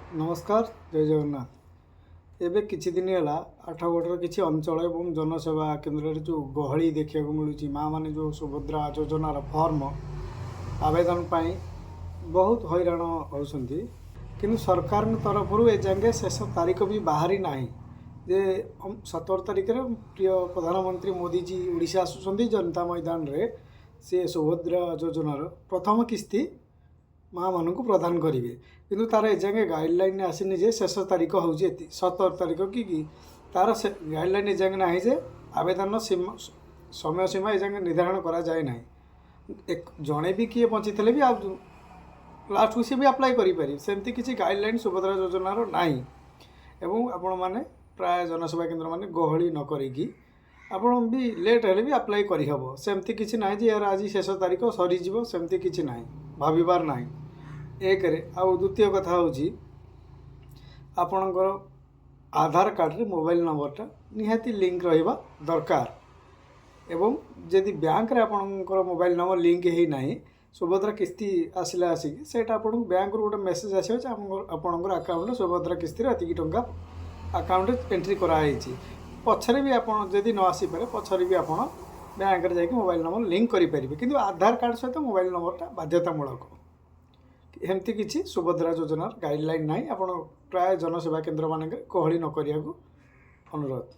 ନମସ୍କାର, ଜୟ ଜଗନ୍ନାଥ। ଏବେ କିଛି ଦିନ ହେଲା ଆଠଗଡ଼ର କିଛି ଅଞ୍ଚଳ ଏବଂ ଜନସେବା କେନ୍ଦ୍ରରେ ଯେଉଁ ଗହଳି ଦେଖିବାକୁ ମିଳୁଛି, ମା' ମାନେ ଯେଉଁ ସୁଭଦ୍ରା ଯୋଜନାର ଫର୍ମ ଆବେଦନ ପାଇଁ ବହୁତ ହଇରାଣ ହେଉଛନ୍ତି। କିନ୍ତୁ ସରକାରଙ୍କ ତରଫରୁ ଏଯାଏଁ ଶେଷ ତାରିଖ ବି ବାହାରି ନାହିଁ ଯେ 17 ତାରିଖରେ ପ୍ରିୟ ପ୍ରଧାନମନ୍ତ୍ରୀ ମୋଦିଜୀ ଓଡ଼ିଶା ଆସୁଛନ୍ତି। ଜନତା ମଇଦାନରେ ସେ ସୁଭଦ୍ରା ଯୋଜନାର ପ୍ରଥମ କିସ୍ତି ମାଆମାନଙ୍କୁ ପ୍ରଦାନ କରିବେ। କିନ୍ତୁ ତା'ର ଏଯାଏଁ ଗାଇଡ଼ଲାଇନ୍ ଆସିନି ଯେ ଶେଷ ତାରିଖ ହେଉଛି 17 ତାରିଖ କି ତା'ର ସେ ଗାଇଡ଼ଲାଇନ୍ ଏଯାଏଁ ନାହିଁ ଯେ ଆବେଦନ ସୀମା, ସମୟ ସୀମା ଏଯାଏଁ ନିର୍ଦ୍ଧାରଣ କରାଯାଏ ନାହିଁ। ଏକ ଜଣେ ବି କିଏ ବଞ୍ଚିଥିଲେ ବି ଆଉ ଲାଷ୍ଟକୁ ସିଏ ବି ଆପ୍ଲାଏ କରିପାରିବେ, ସେମିତି କିଛି ଗାଇଡ଼ଲାଇନ୍ ସୁଭଦ୍ରା ଯୋଜନାର ନାହିଁ। ଏବଂ ଆପଣମାନେ ପ୍ରାୟ ଜନସେବା କେନ୍ଦ୍ରମାନେ ଗହଳି ନ କରିକି ଆପଣ ବି ଲେଟ୍ ହେଲେ ବି ଆପ୍ଲାଏ କରିହେବ। ସେମିତି କିଛି ନାହିଁ ଯେ ଏହାର ଆଜି ଶେଷ ତାରିଖ ସରିଯିବ, ସେମିତି କିଛି ନାହିଁ, ଭାବିବାର ନାହିଁ ଏକରେ। ଆଉ ଦ୍ୱିତୀୟ କଥା ହେଉଛି, ଆପଣଙ୍କର ଆଧାର କାର୍ଡ଼ରେ ମୋବାଇଲ ନମ୍ବରଟା ନିହାତି ଲିଙ୍କ ରହିବା ଦରକାର। ଏବଂ ଯଦି ବ୍ୟାଙ୍କରେ ଆପଣଙ୍କର ମୋବାଇଲ ନମ୍ବର ଲିଙ୍କ ହେଇନାହିଁ, ସୁଭଦ୍ରା କିସ୍ତି ଆସିଲେ ଆସିକି ସେଇଟା ଆପଣଙ୍କୁ ବ୍ୟାଙ୍କରୁ ଗୋଟେ ମେସେଜ୍ ଆସିବ ଯେ ଆପଣଙ୍କର ଆକାଉଣ୍ଟରେ ସୁଭଦ୍ରା କିସ୍ତିରେ ଏତିକି ଟଙ୍କା ଆକାଉଣ୍ଟରେ ଏଣ୍ଟ୍ରି କରାହେଇଛି। ପଛରେ ବି ଆପଣ ଯଦି ନ ଆସିପାରେ, ପଛରେ ବି ଆପଣ ବ୍ୟାଙ୍କରେ ଯାଇକି ମୋବାଇଲ ନମ୍ବର ଲିଙ୍କ କରିପାରିବେ। କିନ୍ତୁ ଆଧାର କାର୍ଡ଼ ସହିତ ମୋବାଇଲ ନମ୍ବରଟା ବାଧ୍ୟତାମୂଳକ। ଏମିତି କିଛି ସୁଭଦ୍ରା ଯୋଜନାର ଗାଇଡ଼ଲାଇନ୍ ନାହିଁ। ଆପଣ ପ୍ରାୟ ଜନସେବା କେନ୍ଦ୍ରମାନଙ୍କରେ ଗହଳି ନ କରିବାକୁ ଅନୁରୋଧ।